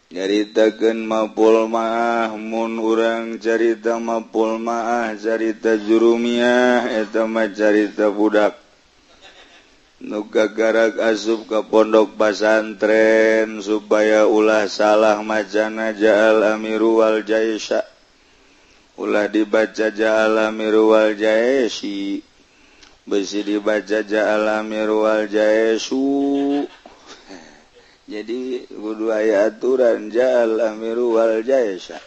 Nyaritakeun mapul maah mun urang carita mapul maah carita jurumiyah eta mah carita budak nu gagarak asup ka pondok pasantren supaya ulah salah macana ja'al amiru wal jaisha ulah dibaca ja'al amiru wal jaisi besi dibaca ja'al amiru wal jaisu. Jadi kudu aya aturan ja'al amiru wal jaisa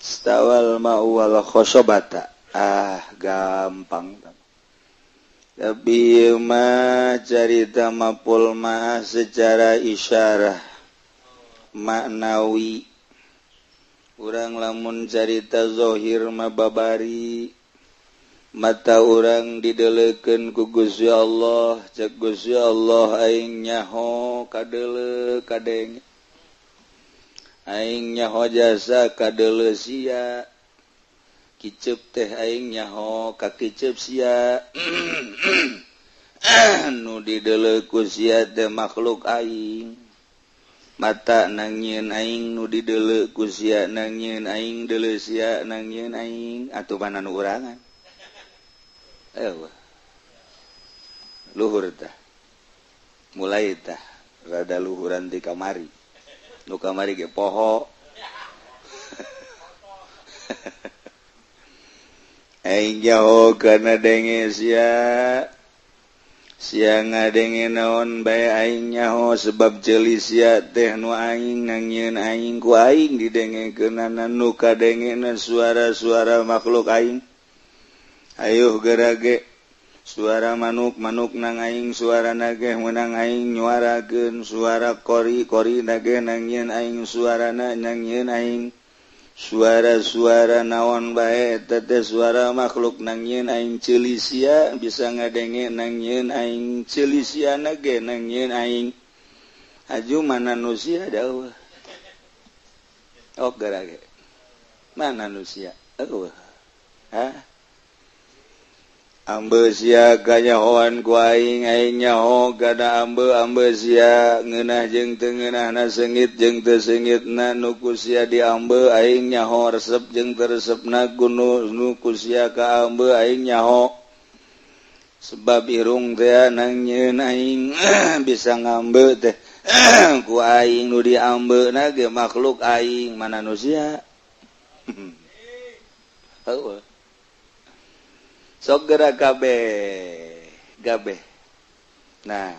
stawal ma'u wal khosobata. Ah gampang. Tapi mah carita mapul mah secara isyarah maknawi. Urang lamun carita zahir mah babari mata urang didelekeun ku Gusti Allah, cek Gusti Allah aing nyaho kadeuleu kadenge, aing nyaho jasa kadeuleu sia, kiceup teh aing nyaho ka kiceup sia. Nu dideuleu ku sia teh makhluk aing, mata nangieun aing nu dideuleu ku sia nangieun aing deuleu sia nangieun aing atuh mana nu urangan. Luhur tah mulai tah rada luhuran di kamari nu kamari ge poho. Aing nyaho kana denge sia sia ngadenge naon bae aing nyaho sebab ceuli sia teh nu aing nangieun aing ku aing didengekeunana nu kadengena suara-suara makhluk aing. Ayuh gerage suara manuk manuk nang aing suara nageh menang aing nyuarakeun suara kori kori nageh nangieun aing suarana nangieun aing suara-suara naon bae eta teh suara makhluk nangieun aing ceuli sia bisa ngadenge nangieun aing ceuli sia nageh nangieun aing aju mana nu sia da eueuh. Ok gerage mana nu sia eueuh. Hah ambe sia kanyahoan ku aing aing nyaho kana ambe ambe sia ngeunah jeung teu ngeunahna seungit jeung teu seungitna nu ku sia diambe aing nyaho resep jeung teu resepna ku nu ku sia ka ambe aing nyaho sebab irung teh nangieun aing bisa ngambe teh ku aing nu diambeuna ge makhluk aing mana nu sia. Heueuh sok gerak kabeh gabe. Nah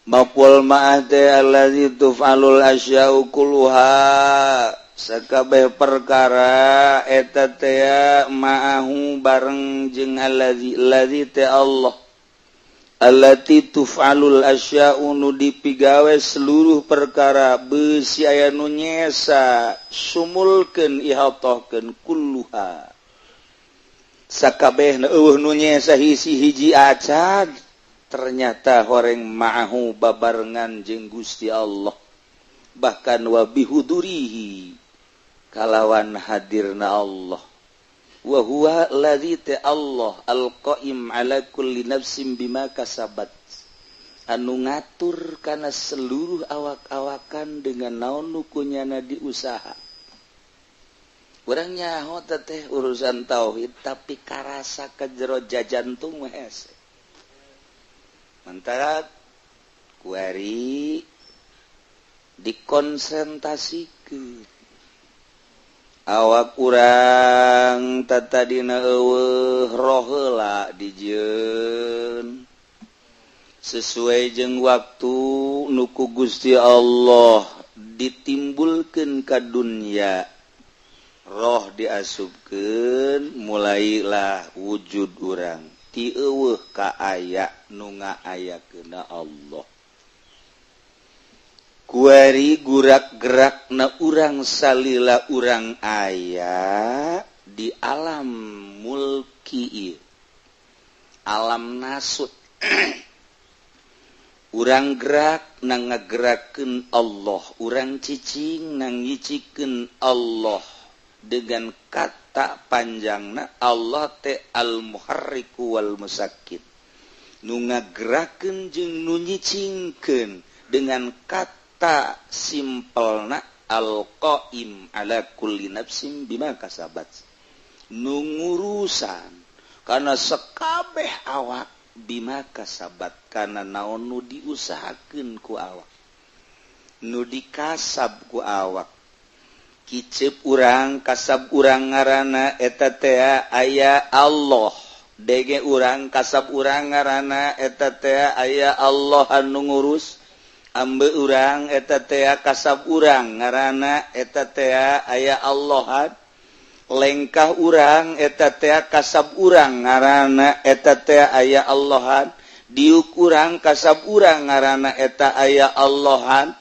maqul ma'ah teh allazi tuf'alul asya'u kulluha sakabeh perkara eta teh ma'ahu bareng jeung allazi allazi teh Allah allati tuf'alul asya'u nu dipigawe seluruh perkara beusi aya nu nyesa sumulkeun ihatohkeun kulluha sakabehna eueuh nu nyesa hiji-hiji acan ternyata horeng ma'ahu babarengan jeung Gusti Allah bahkan wa bihudurihi kalawan hadirna Allah wa huwa allazi ta Allah alqaim ala kulli nafsin bima kasabat anu ngatur kana seluruh awak-awakan dengan naon nu kunyana diusaha. Urang nyaho teh urusan tauhid tapi karasa ke jero jajantung hese. Mantara kuari dikonsentrasikeun. Awak urang tatadina eueuh roh heula dijieun. Sesuai jeung waktu nu ku Gusti Allah ditimbulkeun ka dunya. Roh diasupkeun mulailah wujud urang ti eueuh ka aya nu ngaayakeunna Allah. Kuari gurak gerakna urang salila urang aya di alam mulki ieu, alam nasut. Urang gerak na ngagerakeun Allah, urang cicing na ngicikeun Allah. Dengan kata panjangna Allah teh al-muharriku wal musakkit nu ngagerakeun jeung nu nyicingkeun dengan kata Eta simpelna al-qaim ala kulli nafsin bima kasabat, nu ngurusan karena sekabeh awak, bima kasabat karena naon nu diusahakeun ku awak, nu dikasab ku awak. Kicep urang, kasab urang ngaranna eta teh aya Allah. Dege urang, kasab urang ngaranna eta teh aya Allah anu ngurus. Ambe urang eta teh kasab urang ngaranna eta teh aya Allah. Lengkah urang eta teh kasab urang ngaranna eta teh aya Allahan. Diuk urang, kasab urang ngaranna eta aya Allahan.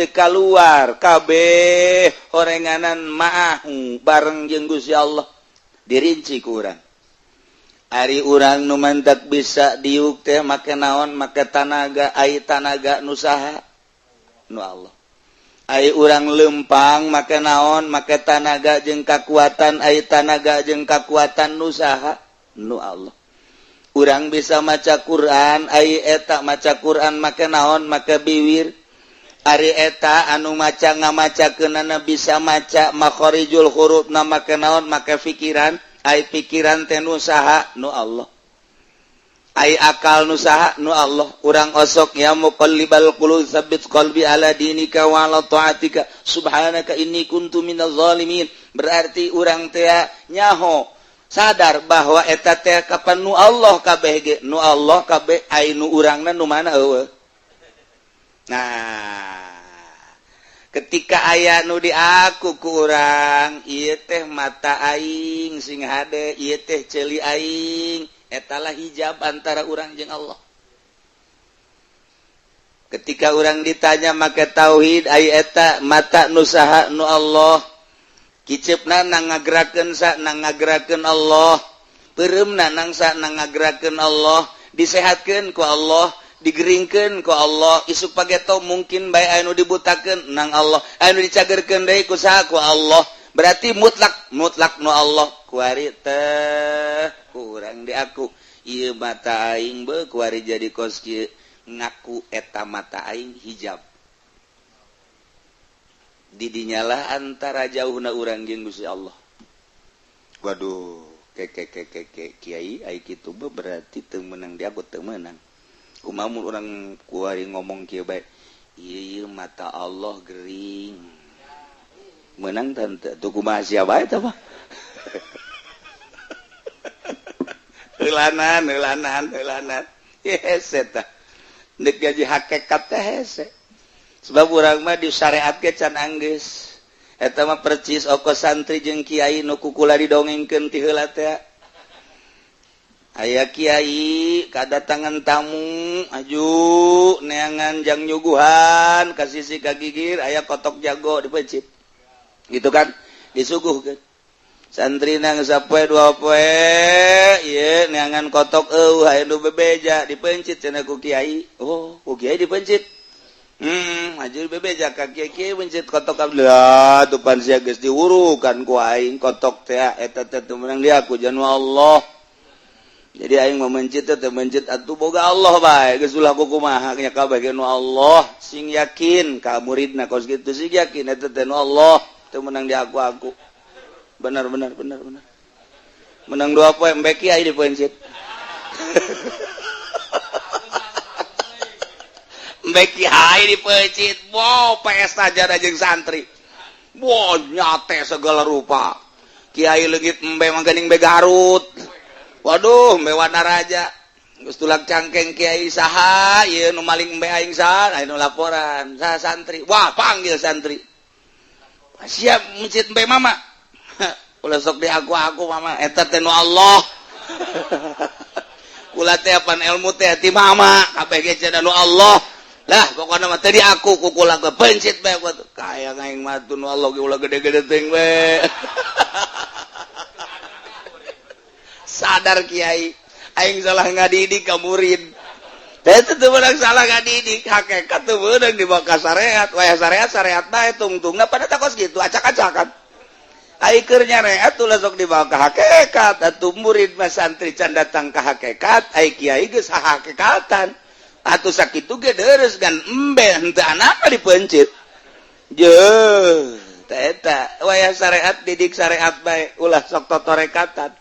Teu kaluar kabeh horenganan ma'ahu bareng jeung Gusti Allah, dirinci ku urang. Ari urang nu mantak bisa diuk teh make naon? Make tanaga. Ai tanaga nu saha? Nu Allah. Ai urang lempang make naon? Make tanaga jeung kakuatan. Ai tanaga jeung kakuatan nu saha? Nu Allah. Urang bisa maca Quran, ai eta maca Quran make naon? Make biwir. Ari eta anu maca ngamacakeunana bisa maca makharijul huruf na make naon? Make pikiran. Ai pikiran teh nu saha? Nu Allah. Ai akal nu saha? Nu Allah. Urang osok ya muqallibal qulub tsabbit qalbi ala dinika wa ala taatika subhanaka inni kuntu minaz zalimin. Berarti urang teh nyaho sadar bahwa eta teh kapan nu Allah kabeh ge, nu Allah kabeh, ai nu urangna nu mana eueuh. Nah, ketika aya nu diaku ku urang, ieu teh mata aing sing hade, ieu teh ceuli aing, etalah hijab antara urang jeung Allah. Ketika urang ditanya make tauhid, ai eta mata nu saha? Nu Allah. Kiceupna nang ngagerakeun sa? Nang ngagerakeun Allah. Peureumna nang sa? Nang ngagerakeun Allah. Disehatkeun ku Allah, digeringkeun ku Allah. Isuk pageto mungkin bae anu dibutakeun nang Allah, anu dicagerkeun deui ku saha? Ku Allah. Berarti mutlak mutlak nu Allah. Kuari teh kurang di aku, ieu mata aing be kuari jadi kos kieu, ngaku eta mata aing hijab. Didinyalah antara jauhna urang jeung Gusti Allah. Waduh, ke ke ke ke ke kiai, ai kitu berarti teu meunang di aku, teu meunang. Kumaha mun urang kuari ngomong kieu bae, ieu mata Allah gering, menang tante tuh? Kumaha sia bae teh mah? Heulanan heulanan heulanan, hese tah deuk gaji hakikat teh hese, sebab urang mah di syariat ge can anggeus. Eta mah percis oko santri jeung kiai nu kukula didongengkeun ti heula teh. Aya kiai kadatangan tamu, aju neangan jang nyuguhan ka sisi ka gigir aya kotok jago dipeuncit gitu kan, disuguhkeun. Santri nang sapoe dua poe ieu neangan kotok, eueuh aya nu bebeja, dipeuncit cenah ku kiai. Oh, ku kiai dipeuncit. Aju bebeja ka kiai, kiai pencit kotok ablah tuh pan sia geus diwurukan ku aing kotok teh, eta teh teu meunang di aku janu Allah. Jadi aing mau mencit teh mencit atuh boga Allah bae, geus ulah kumaha nya kabeh nu Allah. Sing yakin ka muridna kos kitu, sing yakin eta teh nu Allah, teu meunang di aku. Aku benar benar benar benar menang dua poe embe kiai dipencit. Embe kiai dipencit. Wow, pesta jada jeung santri. Wow, nyate segala rupa. Kiai leungit embe mah geuning be Garut. Waduh, embe Wanaraja. Geus tulak cangkeng kiai, saha ieu nu maling embe aing? Saha? Aya nu laporan, saha? Santri. Wah, panggil santri. Siap mencit embe mama? Ulah sok di aku-aku mama, eta teh nu Allah. Kula teh pan ilmu teh ti mama, kabeh ge cenah nu Allah. Lah, pokona mah tadi aku ku kula ge pencit bae kaya aing mah nu Allah ge ulah gede-gede teuing we. Sadar kiai, aing salah ngadidik ka murid. Teh teu meunang salah ngadidik, hakikat teu meunang dibawa ka syariat. Waya syariat syariat bae tungtungna pada takos kitu acak-acakan. Ai keur nyareat ulah sok dibawa ke hakikat atuh. Murid mah, santri can datang ke hakikat, ai kiai geus hakikatan atuh. Sakitu ge deres gan embe henteu anak dipencit je. Eta wayah syariat, didik syariat bae, ulah sok totorekatan.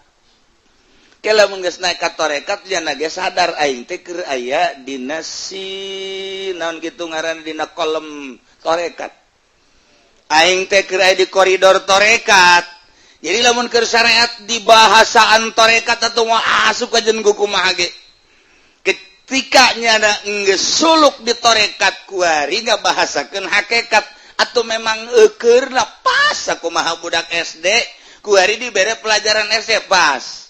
Kela mun geus naik ka torekat, jana ge sadar aing teh keur aya dina si naon kitu ngaran, dina kolom torekat. Aing teh keur aya di koridor torekat. Jadi lamun keur syariat di bahasaan torekat atau mau asup ka jeung kumaha ge, ketika nyana geus suluk di torekat kuari ngabahasakeun hakikat atau memang ekeurna pas. Kumaha budak SD kuari dibere pelajaran SD pas,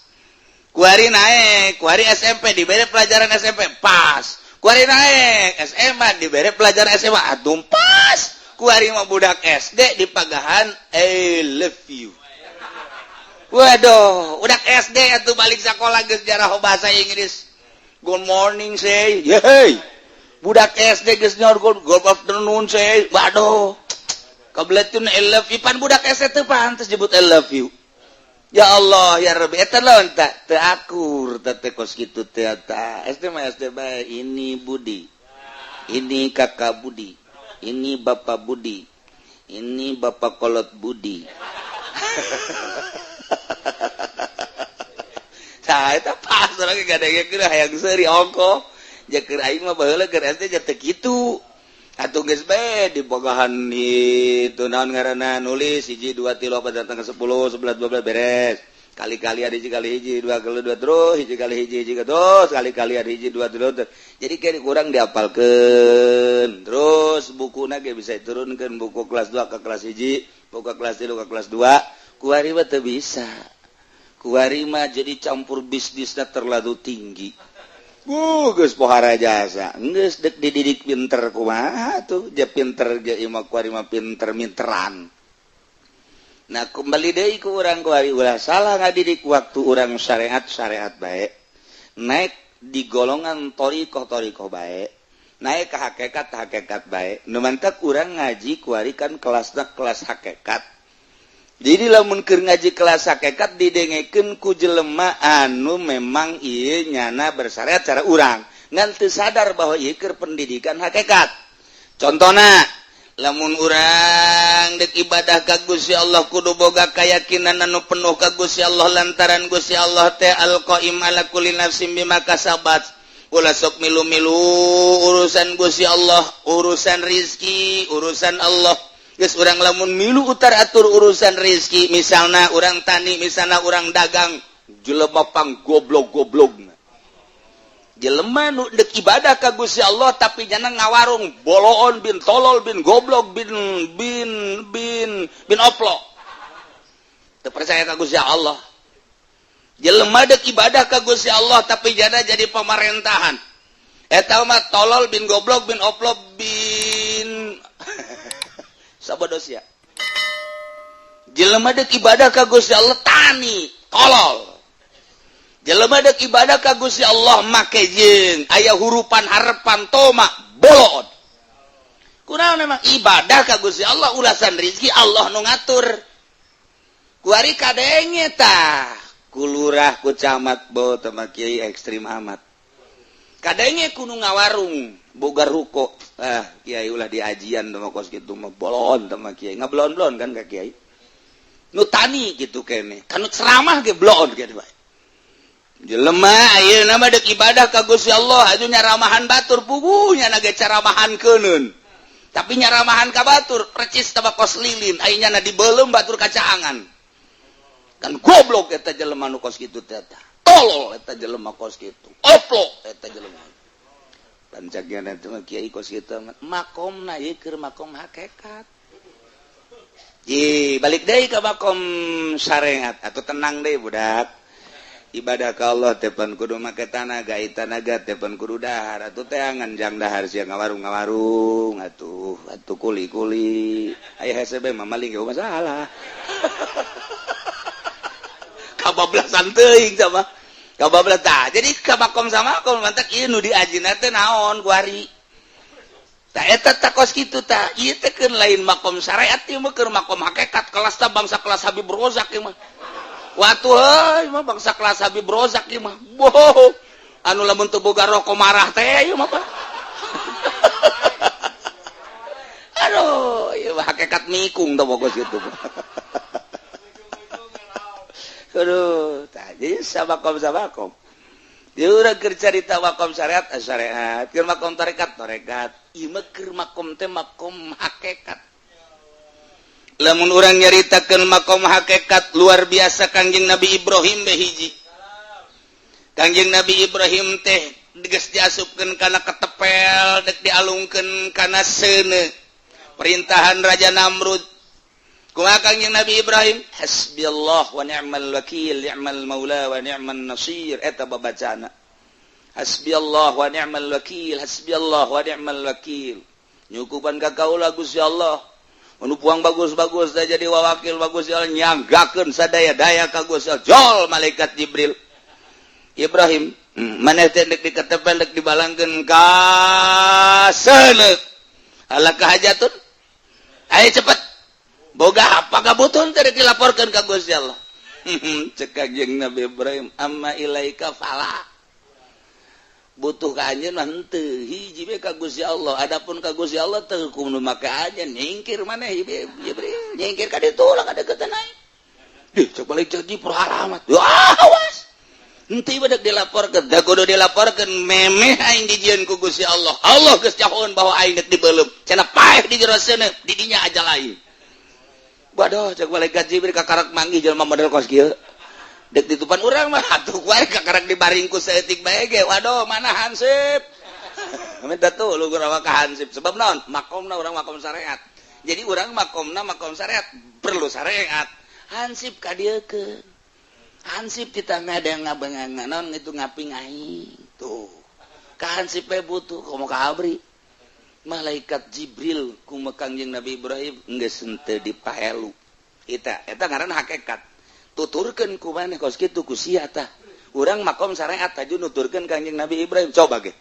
kuari naik, kuari SMP dibere pelajaran SMP pas, kuari naik SMA dibere pelajaran SMA atuh pas. Kuari mah budak SD dipagahan "I love you". Waduh, budak SD atuh balik sekolah geus jarah bahasa Inggris, "Good morning, say." Yeay, budak SD geus nyaur "Good afternoon, say." Waduh, kebeletun "I love you". Pan budak SD teu pantes nyebut "I love you". Ya Allah ya Rabbi, eta lawan tak teu akur teh kos kitu teh. Eta SD mah SD bae. Ini Budi, ini kakak Budi, ini Bapak Budi, ini Bapak Kolot Budi. Nah, eta pas urang gadengekeun hayang seuri ongko. Ja keur aing mah baheula keur SD ja teu kitu. Atuh geus bae dibogahan itu naon ngaranna, nulis 1 2 3 4 datang ke 10 11 12 beres. Kali-kali ada hiji kali hiji dua kali dua, terus hiji kali hiji hiji, terus kali-kali ada hiji dua terus. Jadi kayak kurang diapalkeun. Terus bukuna ge bisa diturunkeun, buku kelas 2 ke kelas hiji, buku kelas 3 ke kelas 2. Kuari mah teu bisa. Kuari mah jadi campur bisnisnya terlalu tinggi. Geus pohara jasa, geus dek dididik pinter kumaha tuh dia pinter ge imah kuari mah pinter minteran. Nah, kembali deui ku urang kuari, ulah salah ngadidik. Waktu urang syariat, syariat bae, naik di golongan thoriqoh, thoriqoh bae, naik ke hakikat, hakikat bae. Nu mantak urang ngaji kuari kan kelasna kelas hakikat. Jadi lamun keur ngaji kelas hakikat didengekeun ku jelema anu memang ieu nyana bersyariat cara urang, ngan teu sadar bahwa ieu keur pendidikan hakikat. Contohna, lamun urang dek ibadah ka Gusti Allah kudu boga keyakinan anu penuh ka Gusti Allah, lantaran Gusti Allah teh al-qaim ala kulli nafsin bima kasabat. Ulah sok milu-milu urusan Gusti Allah, urusan rizki urusan Allah. Geus urang lamun milu utar atur urusan rizki, misalnya urang tani, misalnya urang dagang, jelema pang goblok-goblok. Jelema nu dek ibadah ka Gusti Allah tapi nyana ngawarung, boloon bin tolol bin goblok bin bin bin bin oplo, teu percaya ka Gusti Allah. Jelema dek ibadah ka Gusti Allah tapi jana jadi pemerintahan, eta mah tolol bin goblok bin oplo bin sabodos ya. Jelema dek ibadah ka Gusti Allah tani, tolol. Jelema dek ibadah ka Gusti Allah make jeung aya hurupan harepan toma, bolon. Kunaon? Memang ibadah ka Gusti Allah ulasan rizki Allah nu ngatur. Kuari kadenge tah ku lurah, ku camat, bo tama kiai ekstrim amat. Kadenge kudu ngawarung boga ruko, "Ah, kiai ulah diajian teh kos kitu mah, bolon teh kiai." Ngablon-blon kan ka kiai. Nu tani gitu kene, kanu ceramah ge blon gitu bae. Jelema ayeuna mah dek ibadah ka Gusti Allah aju nyaramahan batur, puguh nya ge caramahan keuneun tapi nyaramahan ka batur percis taba kos lilin, aya nyana dibeuleum batur kacaangan. Kan goblok eta jelema nu kos kitu teh, tolol eta jelema kos kitu, oplo eta jelema. Pancagna teh mah kiai kos kitu makomna ieu keur makom hakikat. Ji, balik deui ka makom syariat atau tenang deh budak. Ibadah ka Allah tepan kudu make tanaga, tanaga tepan kudu dahar atuh. Teangan jang dahar sia ngawarung ngawarung atuh, atuh kuli kuli aya hese mah maling ge masalah. Kabablasan teuing sama kabablas tah. Jadi ka makom sama makom mantak ieu nu diajina teh naon kuari. Tah eta takos kitu tah, ieu teh keur lain makom syariat ieu mah keur makom hakikat kelas tah bangsa kelas Habib Rozak ieu mah. Watuh heuy mah bangsa kelas Habib Rozak ieu mah. Boh, anu lamun teu boga rokok marah teh ieu mah Pak. Aduh, ieu mah hakikat mikung tah pokos kitu. Aduh, tah jadi sabakom sabakom. Dia urang keur carita makom syariat, syariat, keur makom tarekat, tarekat. Ieu mah keur makom teh makom hakikat. Lamun urang nyaritakeun makom hakikat luar biasa Kangjeng Nabi Ibrahim be hiji. Kangjeng Nabi Ibrahim teh geus diasupkeun kana ketepel, dek dialungkeun kana seuneu. Perintahan Raja Namrud. Kumaha Kangjeng Nabi Ibrahim? Hasbiyallah wa ni'mal wakil, ni'mal maula wa ni'man nasir. Eta babacana. Hasbiyallah wa ni'mal wakil, hasbiyallah wa ni'mal wakil. Nyukupan ka kaula Gusti Allah. Anu puang bagus-bagus da jadi wawakil bagus ya Allah nyanggakeun sadaya-daya ka Gusti Allah. Jol malaikat Jibril. Ibrahim, maneh teh deuk diketepel deuk dibalangkeun ka seuneu. Ala kahajatun? Ayo cepet. Boga apa kabutuhan teh dilaporkan ka Gusti Allah. Cek Kangjeng Nabi Ibrahim, amma ilaika fala. Butuh ka anjeun mah henteu, hiji we ka Gusti Allah. Adapun ka Gusti Allah teu kudu make anjeun, nyingkir maneh Jibril, nyingkir ka ditu lah ka deukeutan aing. Dih, cek balik cek Jibril haramat. Wah, awas. Henteu badak dilaporkeun, da kudu dilaporkeun memeh aing dijieun ku Gusti Allah. Allah geus cahoeun bahwa aing deuk dibeuleum. Cenah paeh di jero seuneu, di dinya aja lain. Waduh, cek malaikat Jibril kakarak manggih jelema model kos kieu. Dek ditupan urang mah atuh wae kakarak dibaring ku saeutik bae ge. Waduh, mana hansip? Minta tuh lu urang ka hansip. Sebab naon? Makomna urang makom syariat. Jadi urang makomna makom syariat, perlu syariat. Hansip ka dieu ke. Hansip kita ada yang ngabengang naon itu ngaping aing. Tuh. Ka hansip we butuh komo ka abri. Malaikat Jibril kuma Kangjeng Nabi Ibrahim geus henteu dipaelu. Eta eta ngaranna hakikat. Tuturkeun ku maneh kos kitu ku sia tah. Urang makom syariat aju nuturkeun Kangjeng Nabi Ibrahim coba ge.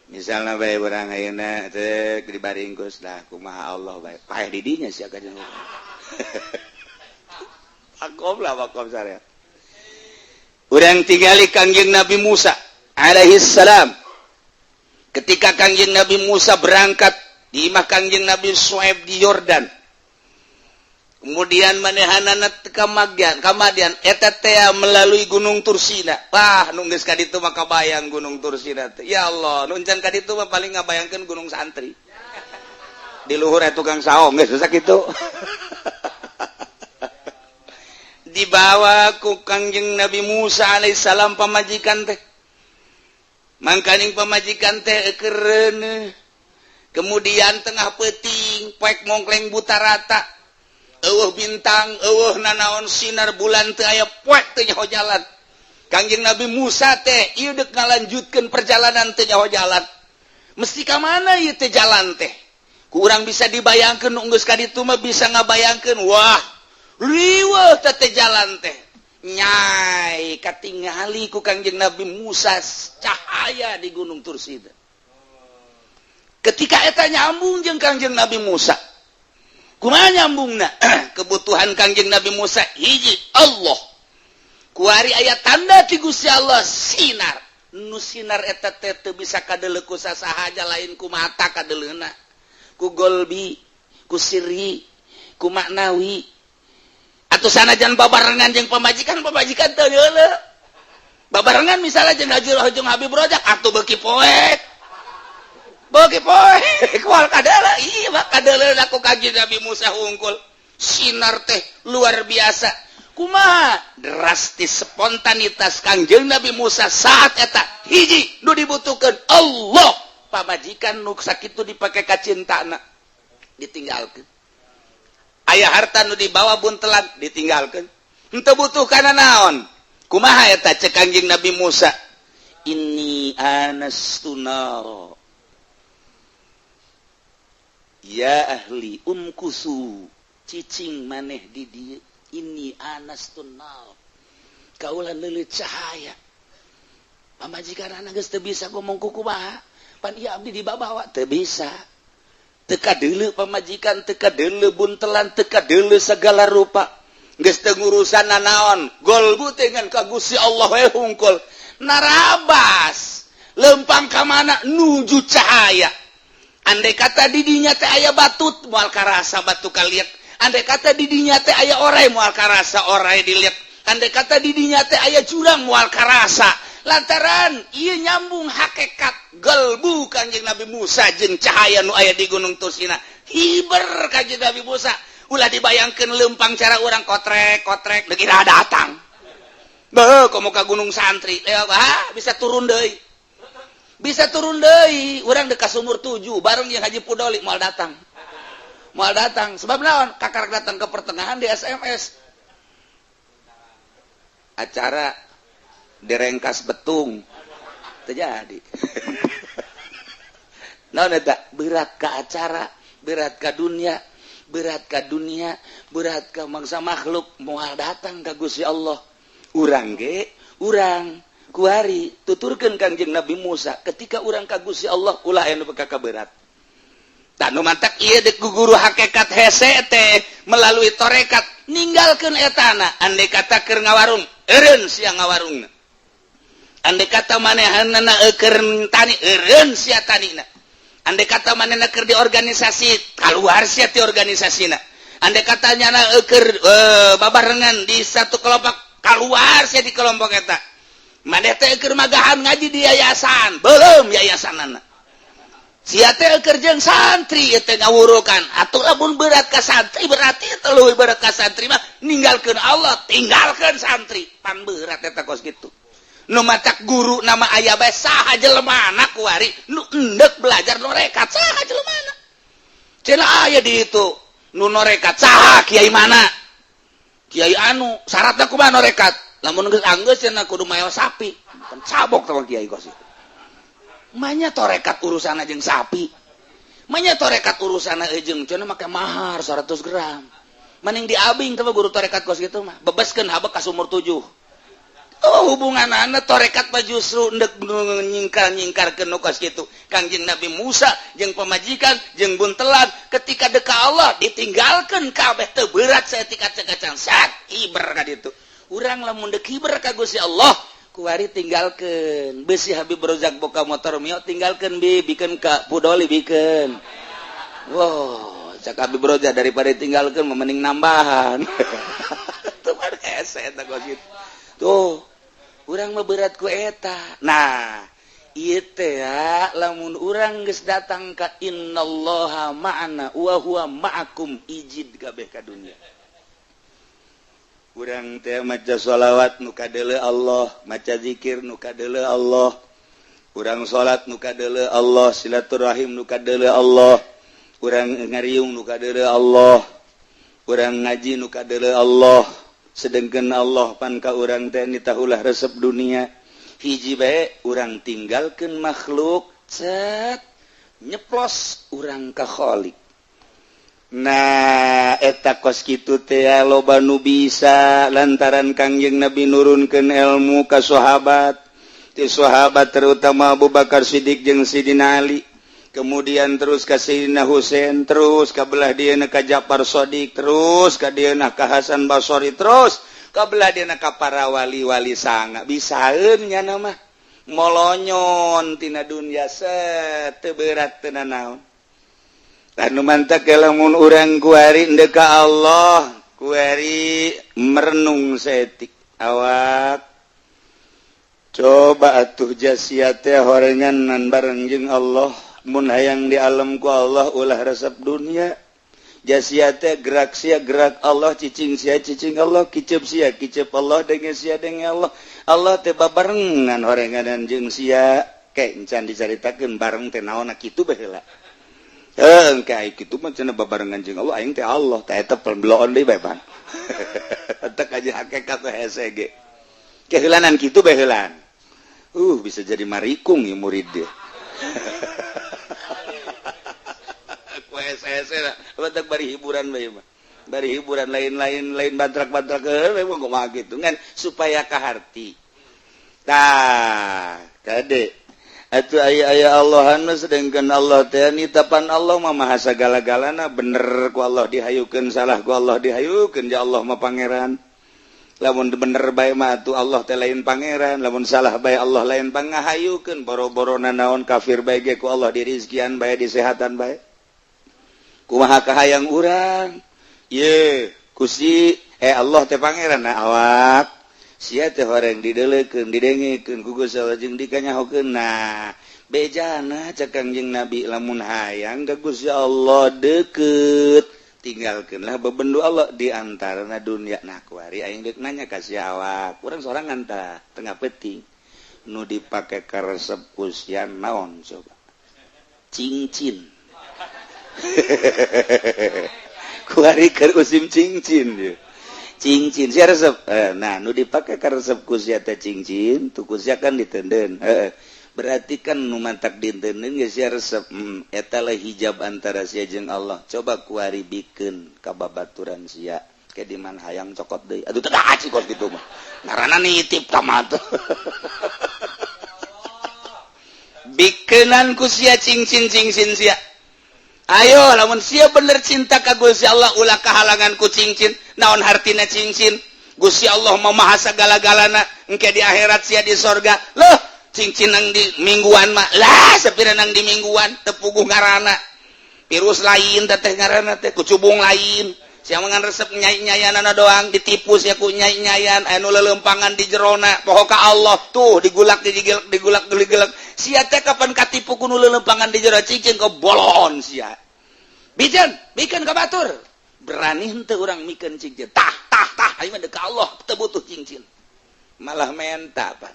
Misalna bae urang ayeuna teh dibaringkus dah kumaha Allah bae. Paeh di dinya sia ka jeung. Makom lah makom syariat. Urang tingali Kangjeng Nabi Musa alaihi salam. Ketika Kangjeng Nabi Musa berangkat di imah Kangjeng Nabi Suaib di Yordan. Kemudian manehanana ka Madyan, ka Madyan eta teh melalui Gunung Tursina. Wah, nu geus ka ditu mah kabayang Gunung Tursina teh. Ya Allah, nu encan ka ditu mah paling ngabayangkeun Gunung Santri. Di luhur aya tukang saong geus sakitu. Dibawa ku Kangjeng Nabi Musa alaihissalam pamajikan teh. Mangkaning pamajikan teh kereuneuh. Kemudian tengah peuting poek mongkleng buta rata. Eueuh bintang, eueuh nanaon sinar bulan teu aya poek teu nyaho jalan. Kangjeng Nabi Musa teh ieu deuk ngalanjutkeun perjalanan teu nyaho jalan. Mesti ka mana ieu teh jalan teh? Ku urang bisa dibayangkeun nu geus ka ditu mah bisa ngabayangkeun, wah, riweuh teh teh jalan teh. Nyai katingali ku Kangjeng Nabi Musa cahaya di Gunung Tursida. Ketika eta nyambung jeung Kangjeng Nabi Musa. Kumaha nyambungna? Kebutuhan Kangjeng Nabi Musa hiji Allah. Kuari aya tanda ti Gusti Allah sinar. Nu sinar eta teh teu bisa kadeuleu ku sasaha lain ku mata kadeleuna. Ku golbi, ku sirri, ku maknawi. Atau sanajan babarengan jeung pamajikan, pamajikan teu nyeuleuh. Babarengan misalnya jeung Haji jeung Habib Rojak atuh beuki poek. Beuki poek kual kadala ieu mah kadeleuna ku Kangjeng Nabi Musa hungkul. Sinar teh luar biasa. Kumaha drastis spontanitas Kangjeng Nabi Musa saat eta hiji nu dibutuhkeun Allah. Pamajikan nu sakitu dipake kacintana ditinggalkeun. Aya harta nu dibawa buntelan ditinggalkeun. Henteu butuh kana naon? Kumaha eta cek Kangjeng Nabi Musa? Inni anastu nara. Ya ahli umkusu cicing maneh di dieu. Inni anastu nar. Kaula leuleut cahaya. Pamajikan anak geus teu bisa ngomong kumaha. Pan ieu abdi dibawa teu bisa. Teu kadeuleu pamajikan, teu kadeuleu buntelan, teu kadeuleu segala rupa. Geus teu ngurusan nanaon, golbu teh ngan ka Gusti Allah we hungkul. Narabas lempang ka mana nuju cahaya. Andai kata didinya teh aya batu, moal karasa batu kaliak. Andai kata didinya teh aya orai, moal karasa orai dilihat. Andai kata didinya teh aya jurang, moal karasa, lantaran ieu nyambung hakekat gelbu Kanjeng Nabi Musa jeung cahaya nu aya di Gunung Tursina. Hiber Kanjeng Nabi Musa. Ulah dibayangkeun lempang cara orang kotrek kotrek dikira datang. Beuh, komo ka gunung santri, ah, bisa turun deui, bisa turun deui. Urang dekat sumur tujuh bareng yang Haji Pudoli, moal datang, moal datang. Sebab naon? Kakak datang ke pertengahan di SMS acara direngkas betung terjadi. Naon eta? Berat ke acara, berat ke dunia, berat ke dunia, berat ke mangsa makhluk, moal datang ka Gusti Allah. Urang ge, urang kuari tuturkeun Kangjeng Nabi Musa, ketika urang ka Gusti Allah ulah anu ka berat. Nu mantak ieu dek guru hakekat hese teh melalui torekat ninggalkeun etana. Andai kata keur ngawarung, eureun sia ngawarungna. Andai kata manehanna keur tani, eureun sia tanina. Andai kata manehna keur di organisasi, keluar sia ti organisasina. Andai kata nyana keur babarengan di satu kelompok, keluar sia di kelompok eta. Maneh teh keur magahan ngaji di yayasan, belum yayasanana sia teh keur jeung santri teh ngawurukan. Atuh lamun berat ka santri, berarti teu berat ka santri mah ninggalkeun Allah, tinggalkeun santri, pan berat eta kos kitu. Nu matak guru nama aya bae, saha jelemana kuari nu endek belajar norekat? Saha jelemana cenah aya di itu nu norekat? Saha? Kiai mana? Kiai anu syaratna kumaha norekat? Lamun geus anggeus cenah kudu mayo sapi. Kan cabok sama kiai kos itu. Manya torekat urusan jeung sapi, manya torekat urusan jeung cenah make mahar 100 gram. Mending diabing tuh guru torekat kos gitu mah, bebaskeun habek ka sumur tujuh. Oh, hubungan anak torekat mah justru ndek nyingkar nyingkarkeun nu kos kitu. Kangjeng Nabi Musa jeung pamajikan jeung buntelan, ketika deka Allah ditinggalkeun kabeh, teu berat saeutik kacang sat hiber ka ditu. Urang lamun deuk hiber ka Gusti Allah kuari tinggalkan besi. Habib Rozak boga motor Mio, tinggalkan bi, bikin ka Pudoli, bikin. Wow, cak Habib Rozak, daripada tinggalkan mending nambahan. Tuh kan hese eta kos kitu. Tuh urang mah berat ku eta. Nah, ieu teh ya, lamun urang geus datang ka innallaha ma'ana wa huwa ma'akum, ijid kabeh ka dunya. Urang teh maca sholawat nu kadeuleu Allah, maca zikir nu kadeuleu Allah, urang salat nu kadeuleu Allah, silaturahim nu kadeuleu Allah, urang ngariung nu kadeuleu Allah, urang ngaji nu kadeuleu Allah. Sedangkan Allah pan ka urang teh nitahulah resep dunia. Hiji bae, urang tinggalkeun makhluk, cet, nyeplos urang ka Khalik. Nah, eta kos kitu teh loba nu bisa lantaran Kangjeng Nabi nurunkeun ilmu ka sahabat, ti sahabat terutama Abu Bakar Siddiq jeung Sidina Ali, kemudian terus ka Sayyidina Husain, terus ka belah dieuna ka Ja'far Shadiq, terus ka dieuna ka Hasan Basri, terus ka belah dieuna ka para wali-wali sanga. Bisaeun nya mah molonyon tina dunya, set, teu berat, teu nanaon. Anu mantak lamun urang kuari ndek ka Allah, kuari merenung saeutik awak. Coba atuh jasia teh horengan bareng jeung Allah. Mun hayang di alam ku Allah, ulah resep dunia. Jasia teh gerak sia gerak Allah, cicing sia cicing Allah, kicep sia kicep Allah, denge sia denge Allah. Allah teh babarengan horenganan jeung sia. Kayak encan dicaritakeun bareng teh naon kitu baheula. Heuh, kayak kitu mah cenah babarengan jeung Allah, aing teh Allah teh eta peloon deui bae pan. Teh aja hakikat teh hese ge. Keheulanan kitu bae heulan. Bisa jadi marikung ya murid dia. Ku hese-hese lah, batak bari hiburan bae mah. Bari hiburan, lain-lain lain bantrak-bantrak heuh mah kumaha kitu ngan supaya kaharti. Tah, kade. Atuh aya aya Allahan mah, sedangkan Allah teh nitapan Allah mah maha sagala-galana. Bener ku Allah dihayukeun, salah ku Allah dihayukeun. Ya Allah mah pangeran. Lamun bener bae mah atuh Allah teh lain pangeran, lamun salah bae Allah lain pangahayukeun. Boro-boro nanaon, kafir bae ge ku Allah dirizkian bae, disehatan bae. Kumaha kahayang urang ye kusi Allah teh pangeran. Nah, awak sia teh horeng didelekeun, didengekeun ku Gusti Allah jeung dikanyahokeun. Nah, bejana cek Kangjeng Nabi, lamun hayang ka Gusti Allah deket, tinggalkeunlah bebendu Allah, di antarana dunia. Nah, kuari aing deuk nanya ka sia, awak urang sorangan tah tengah peuting, nu dipake karesep ku sia naon coba? Cincin. Kuari keur usim cincin ye. Cincin sia resep. Nah, nu dipake karesep ku sia teh cincin tuh, ku sia kan ditenden. Berarti kan nu mantak ditenden geus sia resep. Eta lah hijab antara sia jeung Allah. Coba kuari bikeun ka babaturan sia ke di mana hayang cokot deui. Aduh, teu aci kos kitu mah, ngaranna nitip ka mah tuh. Bikeunan ku sia cincin, cincin sia. Ayo, lamun sia bener cinta ka Gusti Allah, ulah kahalangan ku cincin. Naon hartina cincin? Gusti Allah mah maha sagala-galana. Engke di akhirat sia di sorga loh. Cincin nang di mingguan mah lah, sepira nang di mingguan tepuguh ngaranna virus lain teteh, ngaranna teh kucubung lain. Sia ngan resep nyai-nyayanana doang, ditipu sia ku nyai-nyayan anu lelempangan di jerona. Poho ka Allah tuh digulak, digigil, digulak, digulak. Sia teh kapan katipu ku nu lelempangan di jero cincin, ke bolon sia. Bijan bikin ka batur, berani henteu urang mikeun cincin? Tah tah tah, aing mah ka Allah teu butuh cincin. Malah menta pan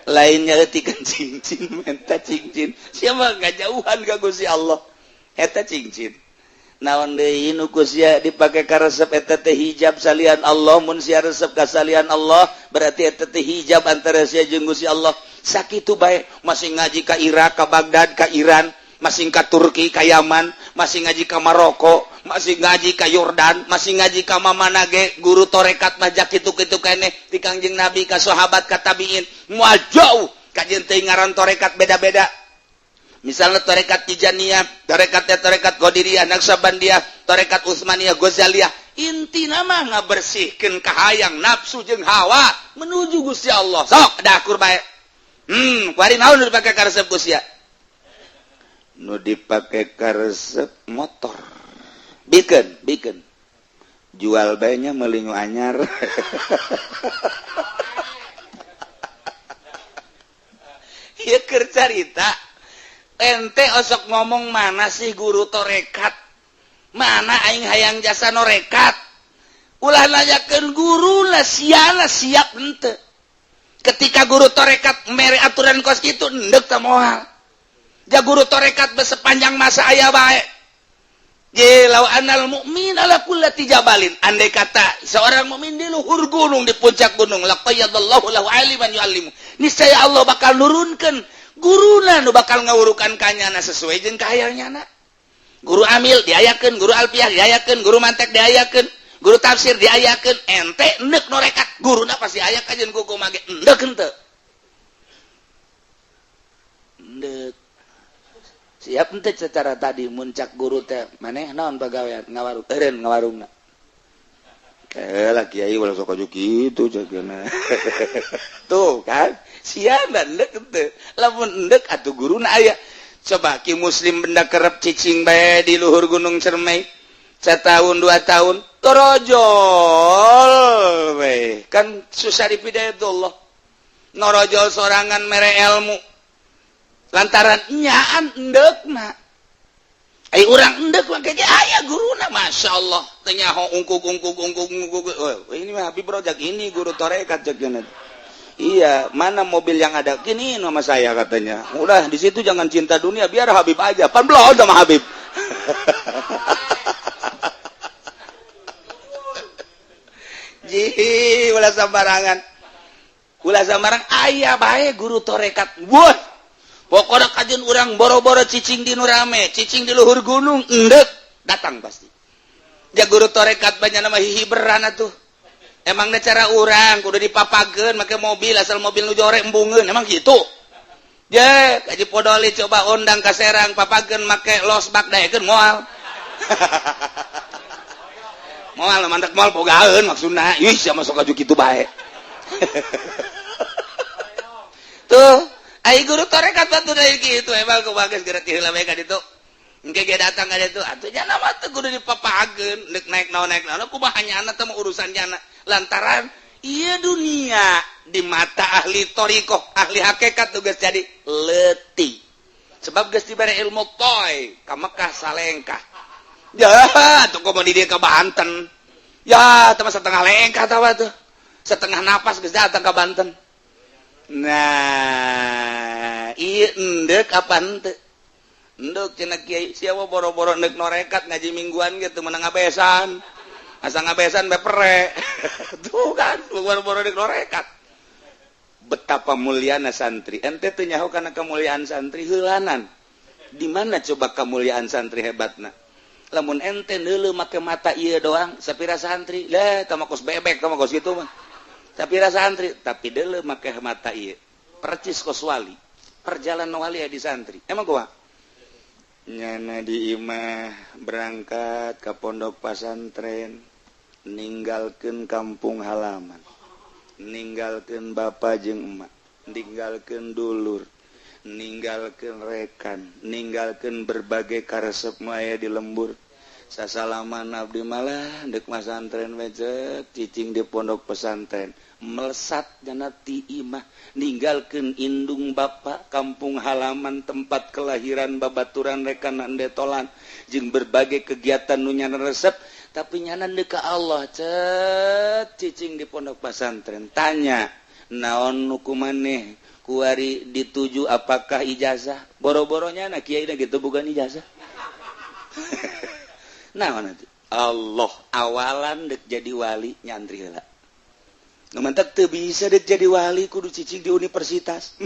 lainnya letikan cincin, menta cincin. Siapa nggak jauhan ka Gusti Allah eta cincin. Naon deui nu ku sia dipake karesep? Eta teh hijab salian Allah. Mun sia resep ka salian Allah, berarti eta teh hijab antara sia jeung Gusti Allah. Sakitu bae masih ngaji ka Irak, ka Baghdad, ka Iran, masih ka Turki, ka Yaman, masih ngaji ka Maroko, masih ngaji ka Yordan, masih ngaji ka mamana ge, guru torekat mah kitu-kitu keneh ti Kangjeng Nabi ka sahabat ka tabiin, moal jauh. Kajeun teh ngaran torekat beda-beda, misalnya torekat Tijaniyah, torekat torekat Qadiriyah, Naqsyabandiyah, torekat Utsmaniyah, Ghazaliyah, inti nama ngabersihkeun kahayang nafsu jeung hawa menuju Gusti Allah. Sok dakur bae. Kuari naon nu dipake karesep ku sia? Nu dipake karesep motor. Bikin bikin, jual bae nya, meuli nu anyar. Ieu keur carita. Ente osok ngomong, "Mana sih guru torekat? Mana, aing hayang jasa norekat?" Ulah nanyakeun guru lah, siana siap ente ketika guru torekat mere aturan kos kitu, endek teh moal? Ja guru torekat sepanjang masa aya bae. Je law anal mukmin ala kullati jabalin, andai kata seorang mukmin di luhur gunung, di puncak gunung, laqayyadallahu lahu aliman yu'allimu, niscaya Allah bakal nurunkeun guruna nu bakal ngawurukan kanyana sesuai jeung kahayangnyana. Guru amil diayakeun, guru alfiah diayakeun, guru mantek diayakeun, guru tafsir diayakeun. Ente endek norekat, guruna pasti aya kajeun kuku mage. Endek henteu? Endek. Siap ente secara tadi muncak guru teh, "Maneh naon pagawean?" "Ngawarung." Eureun ngawarungna. Eh lah, kiai ulah sok aju kitu cekna. Tuh kan, sia endek henteu? Lamun endek atuh guruna aya. Coba Ki Muslim benda kerep cicing bae di luhur Gunung Cermai setahun 2 tahun, torojol we kan susah dipidayatullah, norojol sorangan mere ilmu lantaran nyaan endekna. Ai urang endek mah kayak aya guruna, Masya Allah. Teu nyaho ungkuk ungkuk ungkuk ungkuk. Oh, ini mah Habib Rojak, ini guru torekat cek. Iya, mana mobil yang ada gini nama saya katanya. Udah di situ jangan cinta dunia, biar Habib aja. Pan belum sama Habib. Ji, ulah sembarangan. Ulah sembarang, aya bae guru torekat. Wah, pokoknya kajeun urang boro-boro cicing di nu rame, cicing di luhur gunung, endek datang pasti. Ya guru torekat banyak nama hihiberan atuh. Emangnya cara orang kudu dipapageun make mobil, asal mobil nu jore embungeun, emang gitu. Je, Haji Podoli coba undang ka Serang papageun make losbak daekeun moal. Moal mantak moal bogaeun maksudna. Ih, sia masuk aju kitu bae. Tuh, ai guru tarekat batu dari kitu emang kumaha geus geura ti heula bae ka ditu. Engke ge datang ka ditu, atuh nya mah teu kudu dipapageun, deuk naik naon kumaha nyana teh urusan nyana. Lantaran iya dunia di mata ahli thoriqoh, ahli hakikat tugas jadi letih. Sebab geus dibere ilmu toy ka Mekah salengkah. Ya, tuh komo di dia ke Banten. Ya, teh setengah lengkah tawa tuh. Setengah napas geus datang ke Banten. Nah, iya endek apa henteu? Endek cenah kiai, siapa boro-boro endek norekat ngaji mingguan gitu menang ngabesan. Asa ngabesan bepere. Tuh kan, boro-boro endek norekat. Betapa muliana santri. Ente teu nyaho kana kemuliaan santri heulanan. Di mana coba kemuliaan santri hebatna? Lamun ente neuleuh make mata ieu doang, sapira santri, lah tah kos bebek tah kos kitu mah. Sapira santri, tapi deuleuh make mata ieu. Percis kos wali. Perjalanan wali di santri. Emang gua? Nyana di imah berangkat ke pondok pasantren, ninggalkeun kampung halaman, ninggalkeun bapak jeung emak, ninggalkeun dulur, ninggalkeun rekan, ninggalkeun berbagai karesep maya di lembur. Sasalaman abdi malah dek masantren wejek cicing di pondok pesantren, melesat jana ti imah, ninggalkeun indung bapak, kampung halaman, tempat kelahiran, babaturan, rekan detolan jeung berbagai kegiatan nu nyana resep, tapi nyana deuk ka Allah cet cicing di pondok pesantren. Tanya naon nu kumaneh kuari dituju, apakah ijazah? Boro-boronya na kiai gitu bukan ijazah. Nah, nanti Allah awalan dek jadi wali nyantri heula. Nu mantak teu bisa dek jadi wali kudu cicing di universitas.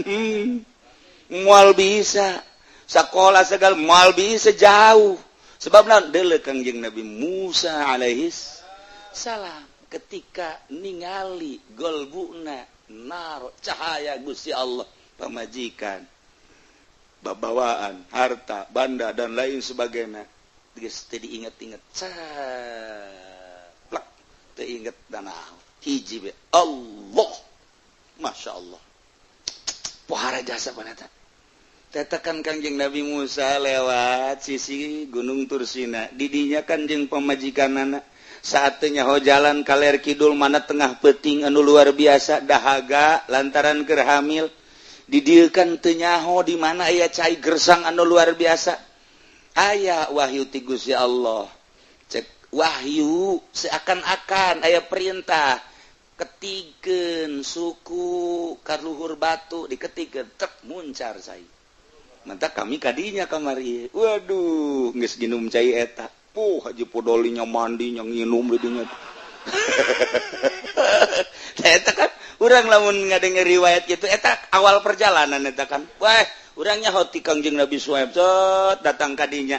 Moal bisa. Sekolah segala moal bisa jauh. Sebab naon deuleu Kangjeng Nabi Musa alaihis salam ketika ningali golbuna naro cahaya Gusti Allah, pamajikan, babawaan, harta, banda dan lain sebagainya. Geus teu diinget-inget, plek teu inget danau hiji be Allah, Masya Allah, pohara jasa panata. Tetakan Kangjeng Nabi Musa lewat sisi Gunung Tursina, didinya kanjeng pamajikanana saatnya ho jalan kaler kidul mana tengah peting anu luar biasa dahaga lantaran keur hamil. Didieukan teu nyaho di mana aya cai gersang anu luar biasa. Aya wahyu ti Gusti Allah, cek wahyu seakan-akan aya perintah ketikeun suku kaluhur batu, diketikeun tek muncar cai. Mantap kami kadinya kamari, waduh geus ginum cai eta. Puh Haji Podolinya mandinya nginum di dinya. Eta kan urang lamun ngadenger riwayat gitu eta awal perjalanan eta kan. Wah, urangnya hoti Kangjeng Nabi Suhaib tot datang kadinya.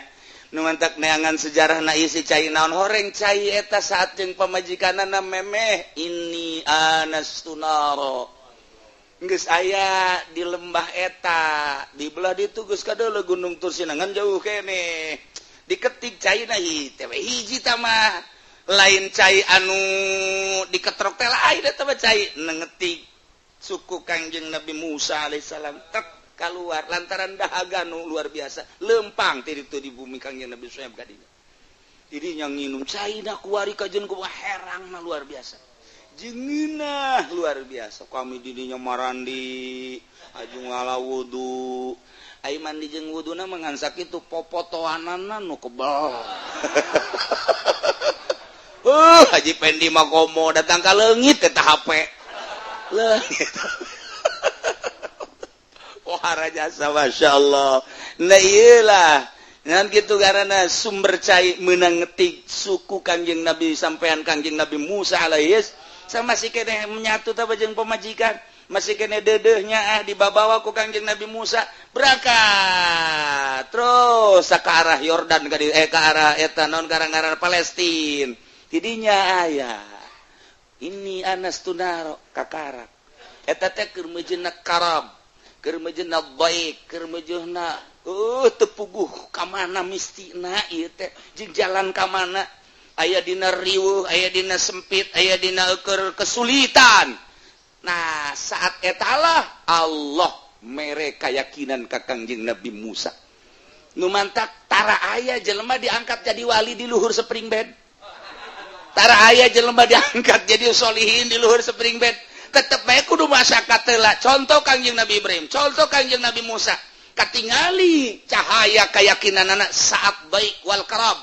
Nu mantak neangan sejarah na isi cai naon horeng cai eta saat jeung pamajikanana memeh ini anastunaro. Geus aya di lembah eta, di belah ditu geus kadeuleu Gunung Tursinangan jauh keneh. Diketik cai na teh hiji tamah lain cai anu diketrok teh lain eta mah cai nengetik suku Kangjeng Nabi Musa alaihissalam tek keluar lantaran dahaga nu luar biasa lempang ti ditu di bumi Kangjeng Nabi Suhaib kadinya. Dirinya nginum cai na kuari kajen kumaha herangna luar biasa, jenginah luar biasa. Kami didinya marandi aju ngala wudu. Ai mandi jeung wuduna mah ngan sakitu popotoanana nu kebal. Haji Pendi mah komo datang ka leungit eta HP. Leungit. Wah jasa Masya Allah. Nah iyalah. Ngan kitu karena sumber cai meunang ngetik suku Kangjeng Nabi sampean Kangjeng Nabi Musa alaihis sama si kene menyatu tah jeung pamajikan. Masih kene dedehnya ah dibawa ku Kangjeng Nabi Musa berangkat terus ke arah Yordan ke arah eta naon garang-garang Palestina. Tidinya aya ini Anas Tunaro kakarak eta teh keur meujeuhna karab. Keur meujeuhna baik, keur meujeuhna teu puguh ka mana mistina ieu teh, jeung jalan ka mana, aya dina riweuh, aya dina sempit, aya dina keur kesulitan. Nah, saat etalah Allah mere keyakinan ka Kangjeng Nabi Musa. Nu mantak tara aya jelema diangkat jadi wali di luhur spring bed, tara aya jelema diangkat jadi solihin di luhur spring bed. Tetep bae kudu masyarakat lah. Contoh Kangjeng Nabi Ibrahim, contoh Kangjeng Nabi Musa, katingali cahaya keyakinan anak saat baik wal karab.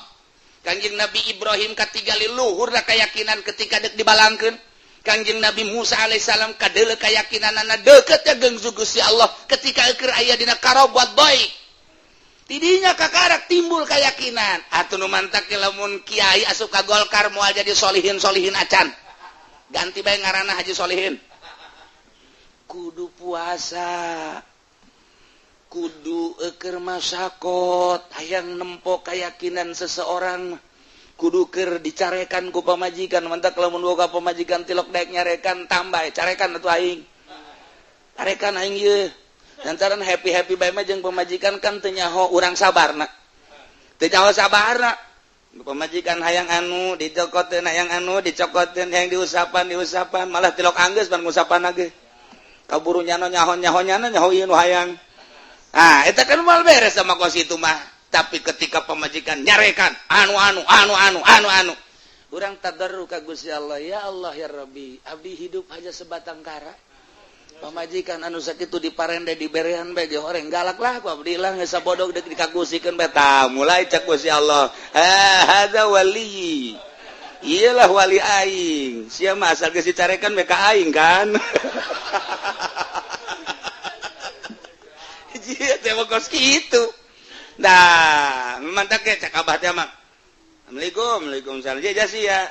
Kangjeng Nabi Ibrahim katingali luhurna keyakinan ketika dek dibalangkeun. Kangjeng Nabi Musa alaihissalam kadeuleu keyakinan anak deket ya jeung Gusti Allah ketika keur aya dina karab buat baik. Tidinya kakarak timbul keyakinan. Atuh nu mantak lamun kiai asup ka Golkar moal jadi solihin solihin acan, ganti bae ngaranna Haji Solihin. Kudu puasa, kudu eker masakot, hayang nempo keyakinan seseorang kudu keur dicarekan ku pamajikan. Mantak lamun boga pamajikan tilok daek nyarekan, tambah carekan atuh aing, carekan aing ieu. Lantaran happy happy bae mah jeung pamajikan kan teu nyaho urang sabarna, teu nyaho sabarna. Pamajikan hayang anu dicokoteun, hayang anu dicokoteun, hayang diusapan diusapan, malah tilok anggeus pan ngusapan ge kaburu nyano nyaho nyaho nyano nyaho ieu nu hayang. Ah, eta kan moal beres sama kos itu mah. Tapi ketika pamajikan nyarekan anu anu anu anu anu anu, urang tadarru ka Gusti Allah, ya Allah ya Rabbi, abdi hidup hanya sebatang kara, pamajikan anu sakitu diparende diberean bae ge horeng galak lah ku abdi lah, geus sabodok deuk dikagusikeun bae. Tah, mulai cek Gusti Allah, ha hadza wali, iyalah wali aing sia mah, asal geus dicarekan bae ka aing kan. Iya teh kos kitu. Nah, mantak ge cek abah teh mah, Assalamualaikum. Waalaikumsalam. Ya jasi ya.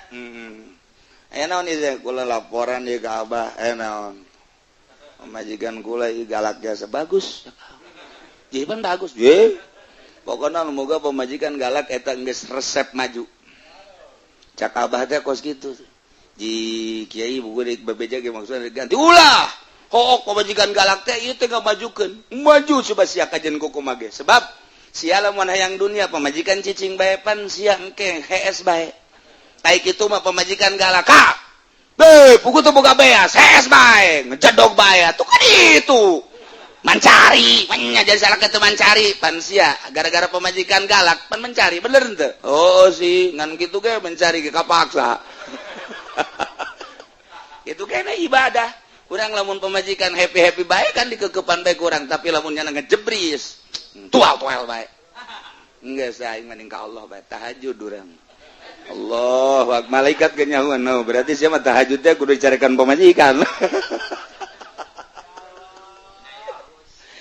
Aya naon ieu? Kula laporan ieu ka abah. Aya naon? Pamajikan kula ieu galak jasa. Bagus. Jiban bagus. Ye. Pokokna moga pamajikan galak eta geus resep maju. Cak abah teh kos kitu. Ji kiai buku deuk bebeja ge maksudna ganti ulah. Hook pamajikan galak teh ieu teh ngamajukeun. Maju coba sia kajen kumaha ge. Sebab sia lamun hayang dunia pamajikan cicing bae pan sia engke hees bae. Ai kitu mah pamajikan galak ka. Be, pugu teu boga beas, hees bae, ngejedog bae atuh kan itu. Mencari, nya jadi salah kitu mencari pan sia gara-gara pamajikan galak pan mencari, bener henteu? Oh sih, ngan kitu ge mencari ge kapaksa. Itu kena ibadah. Kurang lamun pamajikan happy-happy bae kan dikekepan bae kurang, tapi lamun nyana ngejebris, tual-tual bae. Enggak sah aing mending ka Allah bae tahajud urang. Allah, malaikat ge nyahoan, no, berarti sia mah tahajud teh kudu dicarekan pamajikan.